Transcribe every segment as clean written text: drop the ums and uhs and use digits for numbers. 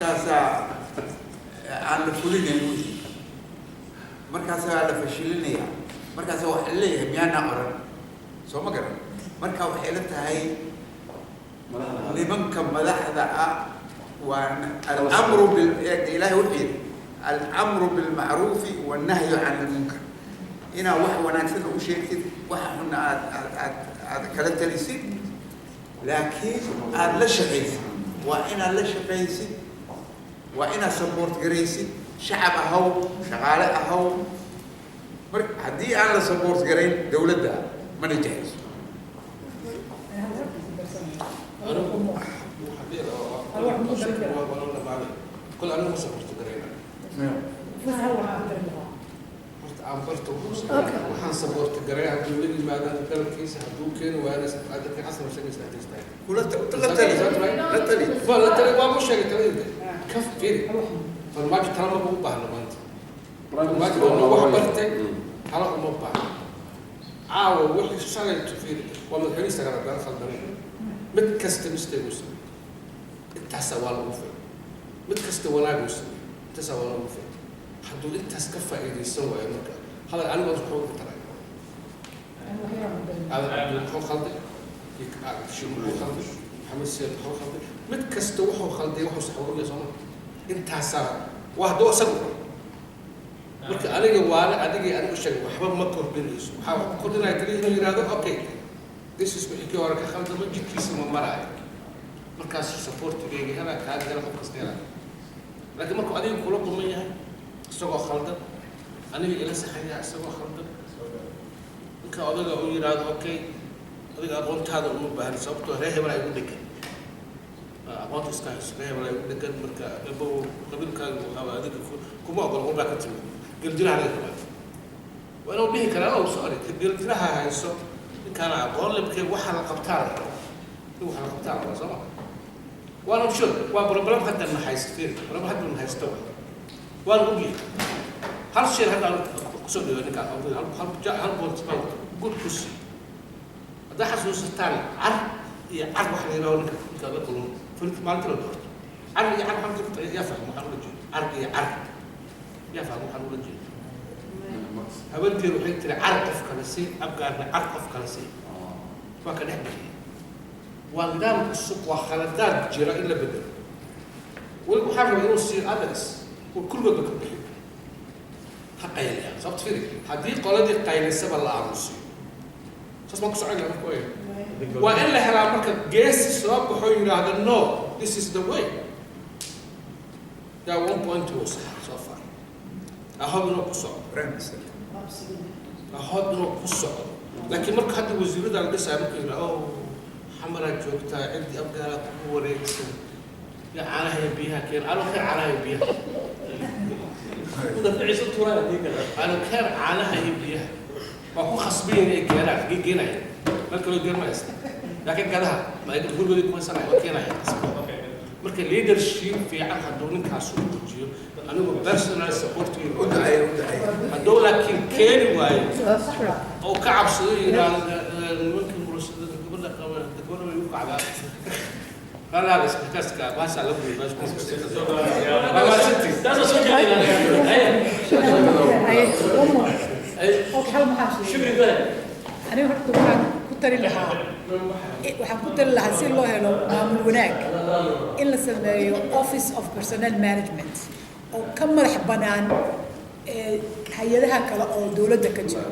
Markaasaa aan la fulinayn wixii, markaasaa la fashilinaya, markaasa waxa leeyahay miyaana oran. Soo ma garan? Marka waxay la tahay nimanka madaxda ah waa الأمر بال Ilaahay wuxuu yidhi: الأمر بالمعروف والنهي عن المنكر. Inaad wax wanaagsan u sheegtid, waxa xunna aad kala talisid, laakiin aad la shaqaysid, waa inaad la shaqaysid, waa inaad support garaysid, shacab ahaw, shaqaale ahaw. Mar haddii aan la support garayn dawladda, ma najahayso. Anigu haddii waa loo dhamaaday kol, anigu ma support garayna. Horta aan barta wuxuu waxaan support garay hadduu la yimaado dalkiisa, hadduu keeni waayana dadka Xasan sheegaysa hadii kula la tali, la tali. Waa la tali, waa ku sheegay taladii ka fiiri. Farmaajo tala ma u baahno maanta. Farmaajo waa wax bartay, tala uma baahno. Caawa wixii shalay fiiri, waa madaxweyne sagaal haddana khaldanay. Mid kasta mistake uu sameeyey, intaasaa waa lagu fay. Mid kasta wanaag uu sameeyey, intaasaa waa lagu fay. Hadduu intaas ka faa'iidaysan waayo, marka hadal anigu wuxuu ku taray, Aadan Cabdul wuxuu khalday, Shiikh wuxuu khalday, Maxamed Siyaad wuxuu khalday, mid kasta wuxuu khalday, wuxuu sax ogyahay. Sooma intaasaa waa hadduu isagu. Marka aniga waana adigii anigu sheegay, waxba ma kordhinayso. Waxaa wax ku kordhinaya kaliya inuu yidhaahdo, "Okay, this is wixii kii hore ka khaldamo, jidkiisa ma maraayo." Markaas supportigayga helaa, kaaga hela, qof kasta helaa. Laakiin markuu adiga kula quman yahay isagoo khaldan, aniga ila saxaya isagoo khaldan, ninka odaga uu yidhaahdo, "Okay, adiga aqoontaada uma baahni, sababtoo reer hebel ay igu dhegan, aqoonta iska hayso, reer hebel ay igu dhegan." Marka ebow qabiilkaaga qaba adiga kuma ogol, qurbaa ka timid, geljiraha laga rabaa. Waa inuu dhihi karaa, "Oh, sorry, geljiraha hayso, ninkaana aqoon lebkee." Waxa la qabtaa la rabaa, in waxa la qabtaa la rabaa, soo ma? Waana sure waa problem hadda na haysto. Fiiri, problem hadda na haysto waana ogyahay. Hal shay hadda aan kusoo dhigo ninka hal point baan good ku sii. Haddaa xasuusataan car iyo car waxa la yidhaho, ninka la kulmo fulinta maalinta la doorto, car iyo car waxaan jirta. Yaa fahmo waxaan ula jeedo? Car iyo car, yaa fahmo waxaan ula jeedo? Habanteedu waxay tiri, "Car qof kale sii, Abgaarna car qof kale sii." Waa ka dhex bixiyay. Waa nidaam cusub, waa khaladaad jira in la bedelo. Weli waxaa rabay inuu siiyo others oo kulligoodba ka bixiyo, ha qayliya. Sababta firi, haddii qoladii qaylisaba la aamusiyo, saas baan ku soconaya. Marka waa in la helaa marka geesi soo baxo, yidhaahda, "No, this is the way." Yeah, one point was so far. I hope inuu ku socdo. Prime Minister. I hope inuu ku socdo. Laakiin marka hadda wasiirada la dhisaya, marka yidhaha, "Oh, Xamaraa joogtaa, ciddii Abgaalaa kugu wareegsan ya caanaha iyo biyaha keen." Ano keen caanaha iyo biyaha, ano keen caanaha iyo biyaha. Waa ku khasbayin inay keenaan. Xaggee geenaya? Meel kaloo geen ma haysta, laakiin gadaha ma ay gurigoodii ku haysanaya, waa keenaya. Marka leadership fiican hadduu ninkaasu muujiyo, anigu personal supportgayga U duceeya, u duceeya. Hadduu laakiin keeni waayo That's true. oo ka cabsado, yidhaahdo, "Nimankii murasada gabadha qaba, gabadha way u kacdaa," qalaad iskaska baasha la guday baasha. Waa mahadsantihiin. Haye, one more. Okay, hal maxaa sheegay? Aniga horta waxaan ku tali lahaa si loo helo maamul wanaag in la sameeyo Office of Personnel Management oo ka madax bannaan hay-adaha kale oo dowladda ka jiro,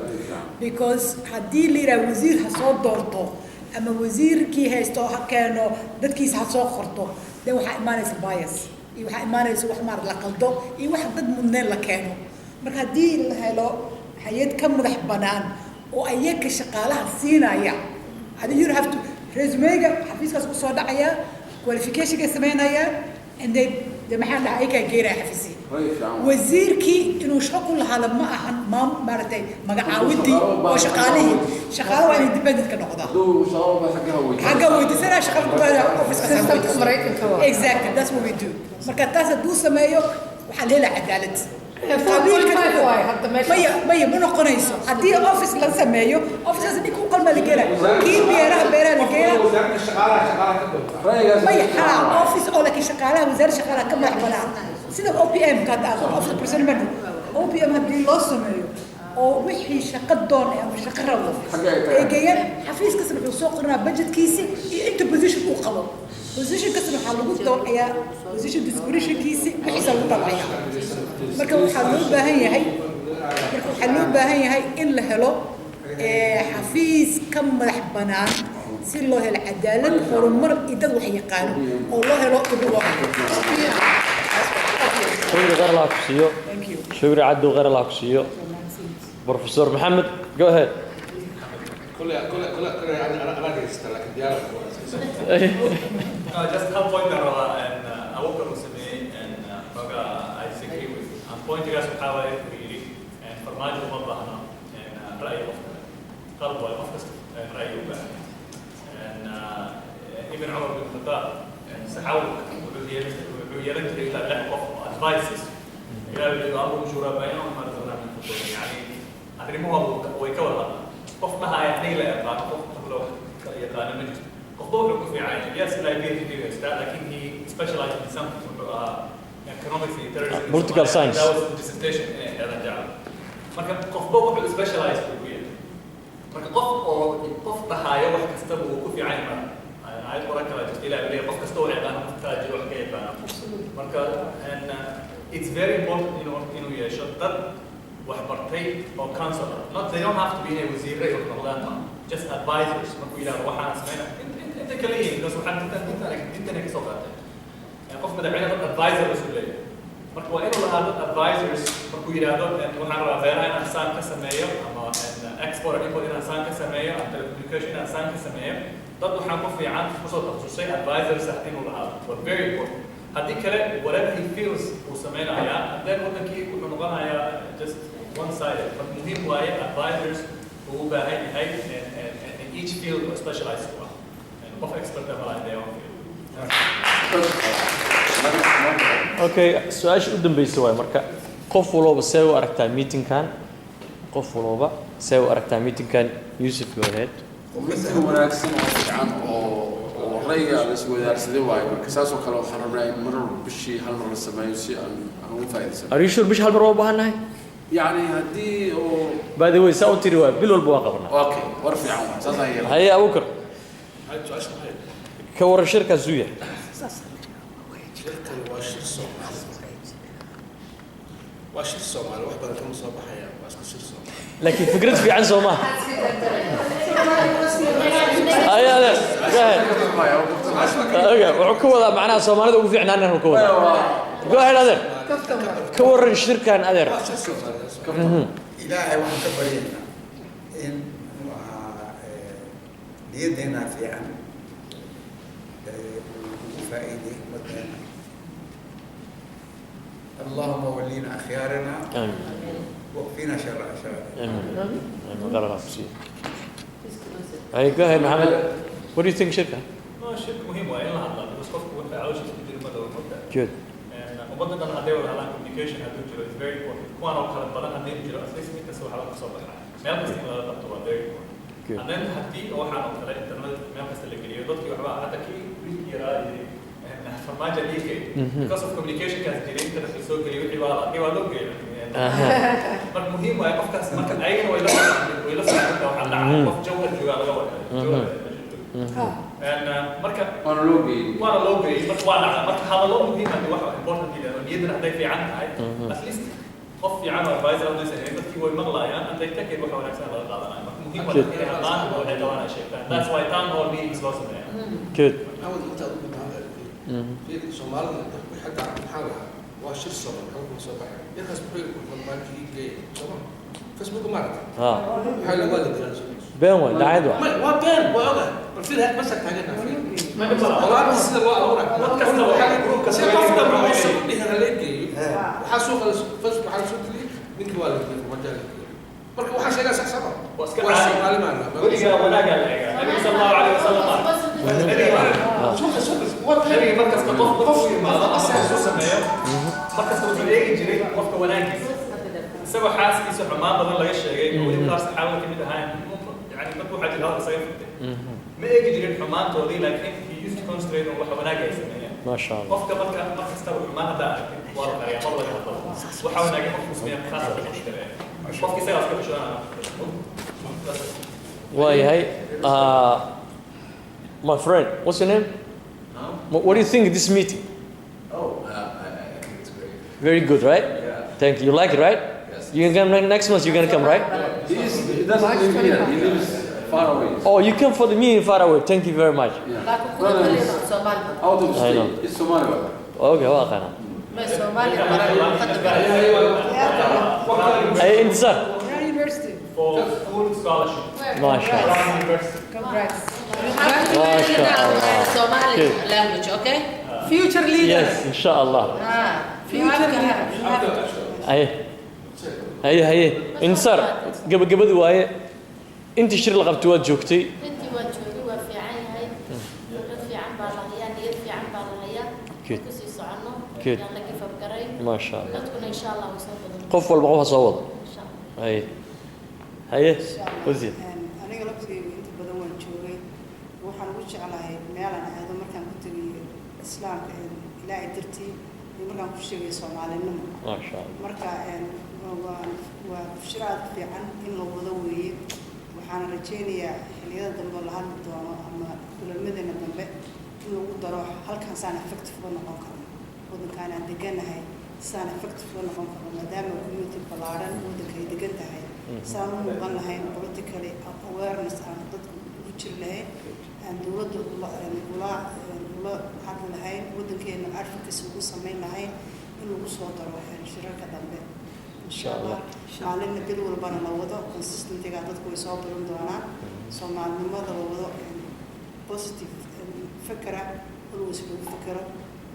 because haddii la yidhaha wasiir ha soo doorto ama wasiirkii haysto ha keeno dadkiisa ha soo qorto, then waxaa imaanaysa bias iyo waxaa imaanaysa wax maar la qaldo iyo wax dad mudneen la keeno. Marka haddii la helo hay-ad ka madax bannaan oo ayaga shaqaalaha siinaya, adi you have to resumega xafiiskaas kusoo dhacaya, qualificationkay samaynayaan, and they de maxaan dhahaa, ayakaa geenaya xafiisii. Wasiirkii inuu shaqo ku lahaada ma ahan maam maaragtay magacaawidii oo shaqaalihii, shaqaale waa in independent ka noqdaa, xagga weydiisanaa shaqada ku qaada office. Systemka Maraykanka waa. Exactly, that's what we do. Marka taas hadduu sameeyo, waxaa la helaa cadaalad. Qabiilka waay hadda meesha. Maya, maya, ma noqonayso. Haddii office la sameeyo, officeaas ninka u qalma la geela, kii beeraha beeraha la geela. Wasaaradda shaqaalaha shaqaalaha ka doonta. Maya, haa, office oo laakiin shaqaalaha, wasaaradda shaqaalaha ka madax banaan, sida OPM ka hadda aqoon, office personnel management, OPM haddii loo sameeyo oo wixii shaqo doon eh ama shaqo rabo Xagga ay tagaan. Ay geeyaan, xafiis kasta wuxuu soo qoranaa budgetkiisi iyo inta position uu qabo. Position kasta waxaa lagu dawcayaa position descriptionkiisi, wixiisa lagu dawcayaa. Marka waxaa loo baahan yahay in la helo xafiis ka madax banaan si loo helo cadaalad, horumar iyo dad wax yaqaano oo loo helo urur loo helo. Shukri, khayr Allah ku siiyo. Thank you. Shukri Cabdu, khayr Allah ku siiyo. Professor Maxamed, go ahead. كل يعني انا dhegeysta laakiin diyaar. Just hal point baan rabaa and Abuukar uu sameeyey and xoogaa I disagree with. And pointigaas waxaa waaye uu yidhi and Farmaajo uma baahna and ra'yi qof kale. Qalab waaye, qof kasta and ra'yi u baahan yahay. And even Cumar bin Khattab and saxaabadu wuxuu yeelan jiray ilaa lix qof oo advices. Ilaa wuxuu yidhi أمرهم شورى بينهم ما رزقناهم ينفقون. يعني arrimuhu way ka wada hadlaan. Qof dhahaya aniga la yaqaano, qof kale wax kala yaqaano ma jirto. Qofba wuxuu ku fiican yahay. Yes, ilaa PhD haystaa, laakiin he specialized in something. Wuxuu ahaa economics iyo terrorism in Political Somalia. Science. That was dissertation inay ahaydaan jecel. Marka qofba wuxuu specialized buu ku yahay. Marka qof oo qof dhahaayo wax kastaba uu ku fiican yahay maaha. Aayad Quraan kala jirta, Ilaah leeyahay qof kasta wax yaqaano, qof kala jiro wax ka yaqaano. Marka and it's very important inuu yeesho dad wax bartay oo counsel ah. Not, they don't have to be inay wasiirre wax noqdaan ma, just advisors. Markuu yidhahdo waxaan sameyna inta kale yihiin, because waxaan intan dintan ay kasoo qaateen. Yani qof madaxweyne dad advisors uu leeyahay. Marka waa inuu lahaa dad advisors. Markuu yidhaahdo waxaan rabaa beeraha inaan saan ka sameeyo ama export and import inaan saan ka sameeyo ama telecommunication inaan saan ka sameeyo, dad waxaan ku fiican kusoo takhasusay, advisors ah inuu lahaado waa very important. Haddii kale, whatever he feels uu sameynayaa, and then wadankii wuxuu noqonayaa just one sided. Marka muhiim waaye advisors uu u baahan yahay in each field oo specialized ku ah. And qof expert ah malaha in their own field. Okay, su-aasha u dambeysa waay. Marka qof walooba see u aragtaa meetingkan? Qof walooba see u aragtaa meetingkan? Yusuf, go ahead. Midka wanaagsan oo fiican oo rayga la iswadaarsaday waayo. Marka saas oo kale waxaan rabnaa in mar walba bishii hal mar la sameeyo si aan ugu faa'iidaysano. Are you sure bish hal mar waa u baahannahay? Yacni haddii oo By the way, saa u tiri waay, bil walba waan qabanaa. Okay, war fiican waay, saas aan yeelay. Haye, Abuukar. Su-aasha maxay? Ka waran shirkaas uu yahay? Shirkan waa shir Soomaali, waa shir Soomaali, wax badan kama soo baxayaan, waa isku shir Soomaali. Laakiin fikrad fiican soo maaha? Haye adeer, go ahead. Okay, wuxuu ka wadaa macnaha Soomaalida ugu fiicnaan inuu ka wadaa. Go ahead, adeer. Ka waran shirkan, adeer? Waa shir Soomaali. Ilaahay waxaan ka baryaynaa in muxuu ahaa niyaddeena fiican uu ugu faa'iiday ummaddeena. اللهم ولينا أخيارنا آمين. واكفينا شر أشرارنا. آمين آمين، غير الله ku siiyo. Haye, go ahead, Maxamed. What do you think shirka? No, shirka muhiim waa in la hadlaa because qofku wuxuu calooshiisa ku jira ma mogta. Good. Ummadda dhan hadday wada hadlaan, communication hadduu jiro is very important. Kuwaan oo kala badan haddii jiro, at least mid kasta waxba kasoo baxaa. Meel kasta in lala qabto waa very important. Good. And then haddii waxaan oo kale internet meel kasta la geliyo, dadkii waxba hadda kii wiilkii yaraa yiri Farmaajo dhiigay because of communicationkaas jiray, internet la soo geliyay, wixii waa la arkay, waa loo geeyay. Marka muhiim waaye qofkaas. Marka ayagana way la socon kartaa waxaa dhacay. Qof Jowhar joogaa laga wadaa Jowhar meesha jooga. And marka waana loo geeyey. Waana loo geeyey. Marka waa dhacda. Marka hadallo muhiim ah, wax important yidhahdo, niyaddana hadday fiican tahay, at least qof fiican oo advisor haddaysan helin, dadkii way maqlayaan and they take it, waxa wanaagsan laga qaadanaya. Marka muhiim waa dadka inay hadlaan oo waxay qabaan ay sheegtaan. That's why town hall meetings loo sameeya. Good. Maxamed, intaad u badnaada Soomaalida xagga maxaa lahaa? Waa shir Soomaali, maxaa kuma soo baxay? Yarkaas muxuu yidhi? Farmaajo ii geeya sooma Facebook maaragtay? Ha. Waxaa la waa la dilaa. Been waay, dacayd waay. Waa been, waa ogahay, bal fiir masa taagan fiir qolaanta sida loo abuuray. Dad kasta waa group kasta. Si qof dhanba uusan u dhihin halee geeyo, waxaa suuqa Facebook waxaa lasoo geliyey ninkii waa la dilay, Farmaajo la geeyey. Marka waxaa sheegaa sax sama. Waa iska waa caadi. Soomaali maana. Weligaa wanaagaa la eegaa. Nabiga sal Allahu alayhi wasalam, nabiga suuqa suuqa waa nabiga markasta qof qof u yimaado ama wax soo sameeyo. Markasta wuxuu eegi jiray qofka wanaagiisa, isagoo xaaskiisa xumaan badan laga sheegay oo weliba qaar saxaabada kamid ahaan, yani dadku waxaa jira hadal isaga furtay, ma eegi jirin xumaantoodii, laakiin he used to concentrate on waxa wanaagga ay sameeyaan. Maasha Allah. Qofka marka mar kastaba xumaan haddaa aragtid waa la qariyaa, mar laga hadlo. Waxa wanaagga qofku sameeyaa khaasatan qofka kale, qofka isagaa iska xishoonaya. Waayahay. My friend, what's your name? What do you think of this meeting? Oh, I think it's great. Very good, right? Yeah. Thank you. You like it, right? Yes. You can come next month. You're gonna come, right? He doesn't live here. He lives far away. Oh, you come for the meeting far away. Thank you very much. Yeah. Laakiin No, kuwa no, kaliya he's Soomaali out of I know. state. It's Somali. Okay, waa aqaanaa. ma Soomaali baran, luqadda baran. Hey, Intisar. Brown University. For full scholarship. Maasha Allah. Brown University. Congrats. You have to learn Masha Allah. Somali Good. language, okay? Future leader. Yes, insha Allah. Ah, you have to have, you have to. Haye, haye, haye, Intisar, gabagabadi waaye. Intii shir la qabtay waad joogtay. Intii waan joogay, waa fiican yahay, fikrad fiican baa la hayaa, niyad fiican baa la hayaa. Good. Kusii soconno. Good. Yaan la gifab garay. Maasha Allah. Dadkuna insha Allah way soo badan. Qof walba qof ha soo wado. Insha Allah. Haye, haye, wasiir. Aniga laftigeyga inta badan waan joogay. Waxaan ugu jeclahay meelaan aado markaan ku tegayo islaamka ilaahay dartii iyo markaan ku sheegayo soomaalinimo. Maasha Allah. Marka waa shir aad u fiican in la wado weeye. Waxaana rajaynayaa xilliyada dambe la hadli doono ama kulamadeena dambe in lagu daro halkan saan effective uga noqon karno waddankaan aan deganahay, saan effective uga noqon karno maadaama community ballaaran waddanka ay degan tahay, saan u muuqan lahayn politically awareness aan dadku ugu jiri lahayn, aan dowladda ula hadli lahayn, waddankeena advocacy ugu samayn lahayn, in lagu soo daro shirarka dambe insha Allah. Maalinna bil walbana la wado consistentiga, dadku way soo badan doonaan. Soomaalinimada la wado, positive fikra always lagu fikero,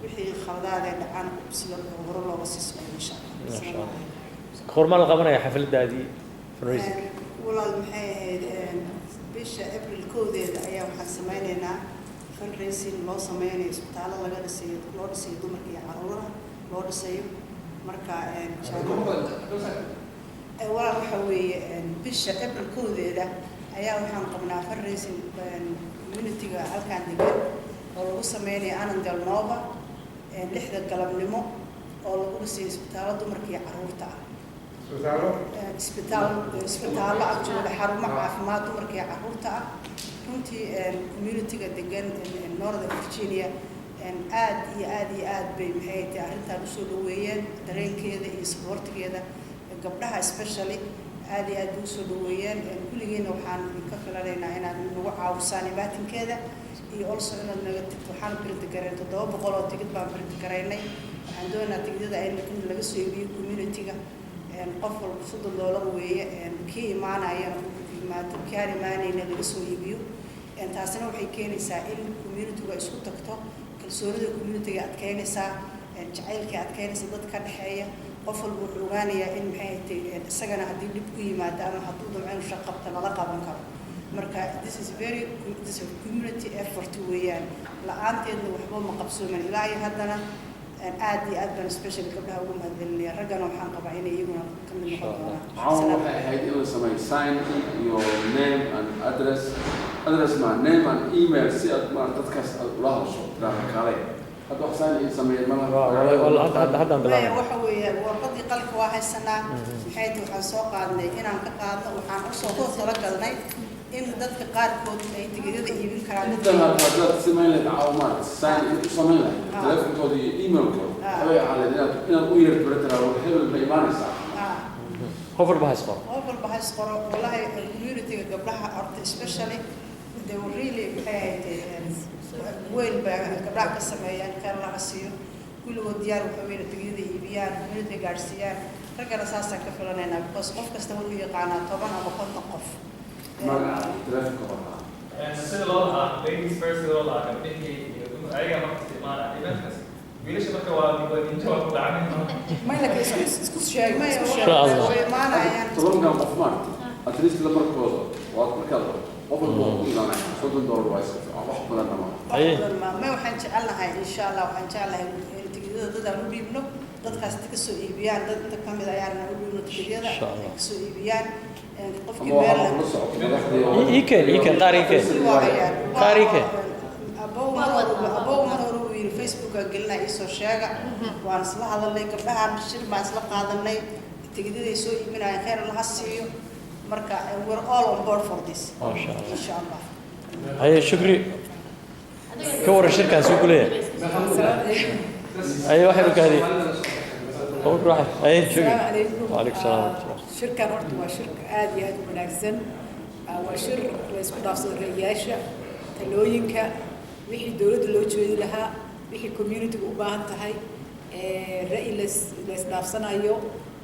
wixii khaladaadee dhacaan sida hore looga sii socdo insha Allah. Maasha Allah. Goormaa la qabanaya xafladaadii fundraising? Walaal, maxay ahayd, bisha April 1deeda ayaa waxaan sameyneynaa fundraising loo sameynayo isbitaallo laga dhisayo, loo dhisayo dumarka iyo caruuraha loo dhisayo. Marka walaal, waxa weeye bisha April 1deeda ayaa waxaan qabnaa fundraising community-ga halkaan degan oo lagu sameynayo Annandale Nova 6da galabnimo oo lagu dhisayo isbitaallo dumarka iyo caruurta ah. Isbitaal, isbitaallo agtooda, xarumo caafimaad dumarka iyo caruurta ah. Runtii community-ga degan Northern Virginia aad iyo aad iyo aad bay, maxay tahay, arrintan usoo dhaweeyeen, dareenkeeda iyo supportigeeda, gabdhaha especially aad iyo aad bay usoo dhaweeyeen. Kulligiina waxaan idinka filanaynaa inaad nagu caawisaan imaatinkeeda iyo also inaad naga tagto. Waxaan print garayn 700 oo tigid baan print garaynay. Waxaan doonaynaa tigidada in laga soo iibiyo community-ga. Qof walba $30 weeye. Kii imaanayana yimaado, kii aan imaanayna laga soo iibiyo. Taasina waxay keenaysaa in community-gu ay isku tagto, kalsoonida community-ga adkeynaysaa, jacaylka adkeynaysa dadka ka dhexeeya. Qof walba wuxuu ogaanayaa in, maxay tahay, isagana haddii dhib ku yimaado ama hadduu damco inuu shaqo qabto lala qaban karo. Marka this is a community effort weeyaan, la-aanteedna waxba ma qabsooman. Ilaa iyo haddana aad iyo aad baan especially gabdhaha ugu mahadcelinaya. Raggana waxaan qabaa inay iyaguna ka mid noqon doonaan. Caawa waxay ahayd in la sameeyo sign in iyo name and address, address ma, name and email, si aad ma dadkaas aad ula hadasho, tiraahdo kale hadda wax sign in sameeyo malaha. Haddaan Maya, bilaabay. Waxa weeye warqadii qalka waa haysanaa. Maxay tahay, waxaan soo qaadnay inaan ka qaadno, waxaan usoo ku talagalnay in dadka qaarkood ay tigidyada iibin karaan. Intan haddaad samayn lahayd caawa, maarata, sign in u samayn lahayd teleefonkooda iyo emailkooda, waxbay ahaan lahayd inaad u yeerto bara, tiraahdo hebel ma imaanaysaa. Qof walba ha isqoro. Qof walba ha isqoro. Wallahi community-ga gabdhaha horta especially they were really, maxay ahayd, weyn baa gabdhaha ka sameeyaan kan laga siiyo. Kulligood diyaar waxa weeye tigidyada iibiyaan, community gaadhsiiyaan. Raggana saasaan ka filanaynaa, because qof kasta wuxuu yaqaanaa 10 ama 50 qof. Magaca, teleefonka qornaa. Sida loo lahaa ladies first, sida loo lahaa gabdhihii iyo dumar ayagaa markasta imaanaya eventkaas. Wiilasha marka waa diiwaangelinta waa ku dhacay. Maya, isku sheeg, isku sheeg. Insha Allah. Way imaanayaan. 10kan qof, maarata, at least lamarkooda waad markaad qorto, qof walba waa ku imaanaya. $30 waa iska fiican, wax badanna maaha. Wax badan ma. Waxaan jecelnahay insha Allah, waxaan jeclahay in tigidyada dad aan u dhiibno. Dadkaas inta kasoo iibiyaan, dad inta kamid ayaana u dhiibno tigidhyada, Insha Allah. kasoo iibiyaan qofkii Ama meel waxaa kula socoto madaxdii. Ii keen, ii keen, qaar ii keen. Qaar ii keen. Abow mar hore uu yiri Facebooka gelina, iisoo sheega. Waan isla hadalnay gabdhahan, shir baan isla qaadanay, tigidhaday soo iibinayaan, khayr laha siiyo. Marka we're all on board for this. Masha Allah. Insha Allah. Haye Shukri, ka waran shirkaan suu ku leeyahay? Haye, waxay u kahdi. Haye Shukri. Asalaamu calaykum. Waalaikum salaam waraxmatullah. Shirkan horta waa shirka aad iyo aad u wanaagsan. Waa shir la isku dhaafsado ra'yaasha, talooyinka, wixii dowladda loo jeedi lahaa, wixii community-ga u baahan tahay, ra'yi la isdhaafsanayo,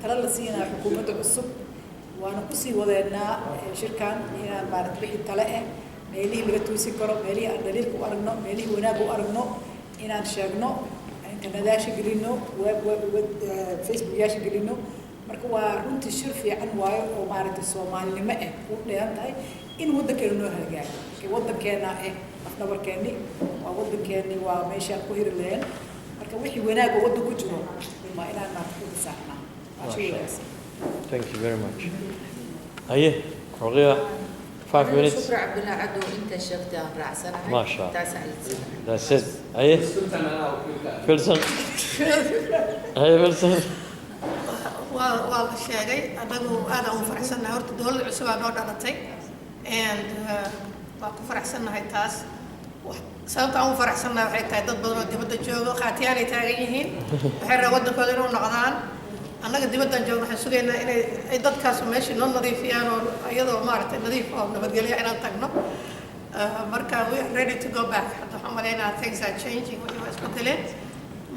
talo la siinayo xukuumadda cusub. Waana kusii wadeennaa shirkan inaan maarata wixii tale ah, meelihii laga toosin karo, meelihii aan dhaliilka u aragno, meelihii wanaagga u aragno, inaan sheegno, internetaasha gelino, web web web Facebookyaasha gelino. Marka waa runtii shir fiican waayo oo maaragtay Soomaalinimo ah u dheeran tahay in waddankeena noo hagaago. Marka waddankeena ah lafdhabarkeeni, waa waddankeeni, waa meeshaan ku hiri lahayn. Marka wixii wanaag oo waddan ku jiro waa inaan maaragtay ku saarnaa. Waa shay wanaagsan. Thank you very much. Haye Ruqiya, 5 minutes. Shukri Cabdullahi Cadow inta sheegtay aan raacsanahay. Maasha Allah. Taas aan la That's it. Haye Filson, haye Filson. Waa la sheegay. Anagu aad aan u faraxsannahay. Horta dowlad cusub aa noo dhalatay and waa ku faraxsannahay taas. Sababta aan u faraxsannahay waxay tahay dad badan oo dibadda joogo khaatiyaanay taagan yihiin, waxay rabaan waddankooda inuu noqdaan. Annaga dibaddan joogno waxaan sugaynaa inay ay dadkaas meesha noo nadiifiyaan oo iyadoo maaragtay nadiif oo nabadgelyo inaan tagno. Marka we are ready to go back. Hadda waxaan maleynayaa things are changing, wixii waa isbedeleen.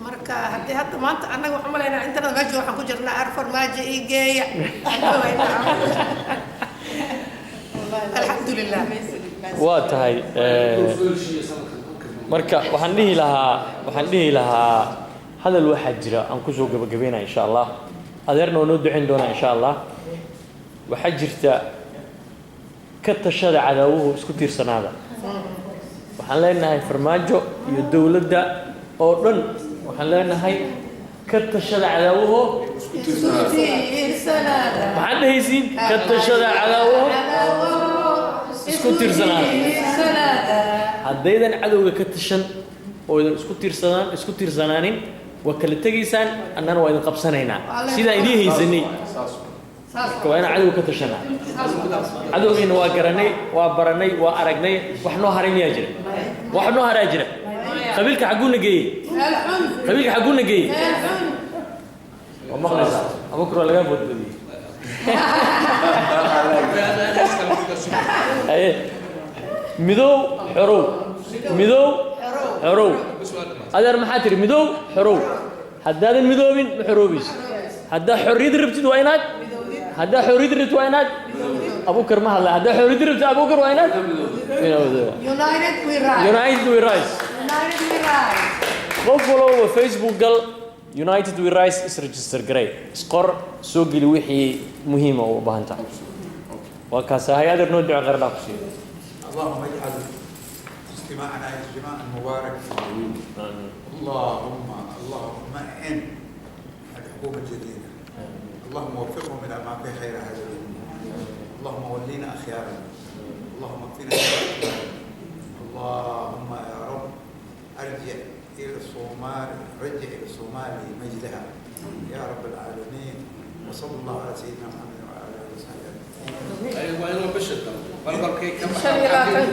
Marka haddii hadda maanta annaga waxaan malaynaa internet meesha waxaan ku jirnaa ar farmaajo ii geeya. Alxamdulilah. Waa tahay. Marka waxaan dhihi lahaa hadal waxaa jira aan kusoo gabagabeynaya insha Allah. Adeerna waa noo duceyn doonaa insha Allah. Waxaa jirta ka tashada cadaawuhu isku tiirsanaada. Waxaan leenahay Farmaajo iyo dowladda oo dhan, waxaan leenahay ka tashada cadaawuhu. Maxaad dhehaysiin? Ka tashada cadaawuhu isku tiirsanaada. Haddaydan cadowga ka tashan oo idan isku tiirsanaanin, waa kala tegaysaan, annana waa idin qabsanaynaa sidaan idiin haysanay. Marka waa inaan cadowga ka tashanaa. Cadowgiina waa garanay, waa baranay, waa aragnay. Wax noo haray miyaa jira? Wax noo haraa jira? Qabiilka xagguu na geeyey? Qabiilka xagguu na geeyey? Waa maqlaysaa, Abukar waa lagaa boodbadiyey. Haye, midow xorow, midow xorow. Adeer, maxaa tiri? Midow xorow. Haddaadan midoobin ma xoroobaysid. Haddaa xorriyad rabtid waa inaad, haddaa xorriyad rabtid waa inaad, Abukar ma hadla, haddaa xorriyad rabtid Abukar waa inaad United we rise. United we rise. United we rise. Qof walowba Facebook gal, United We Rise, is register garay, isqor, soo geli wixii muhiima oo u baahan tahay. Waa kaas. Hay adeer, noo duco, qardhaa ku siiyo. اللهم اجعل اجتماعنا اجتماعا مبارك. اللهم اللهم اعن الحكومة الجديدة، اللهم وفقهم إلى ما فيه خير هذا الأمة. اللهم ولينا أخيارنا، اللهم اكفنا شر أخيارنا. اللهم يا رب ارجع إلى الصومال، رجع إلى الصومال مجدها يا رب العالمين، وصلى الله على سيدنا محمد وعلى آله وصحبه أجمعين. Waa inuu bisha dambe barbarkay ka 25.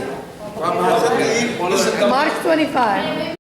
وما March 25.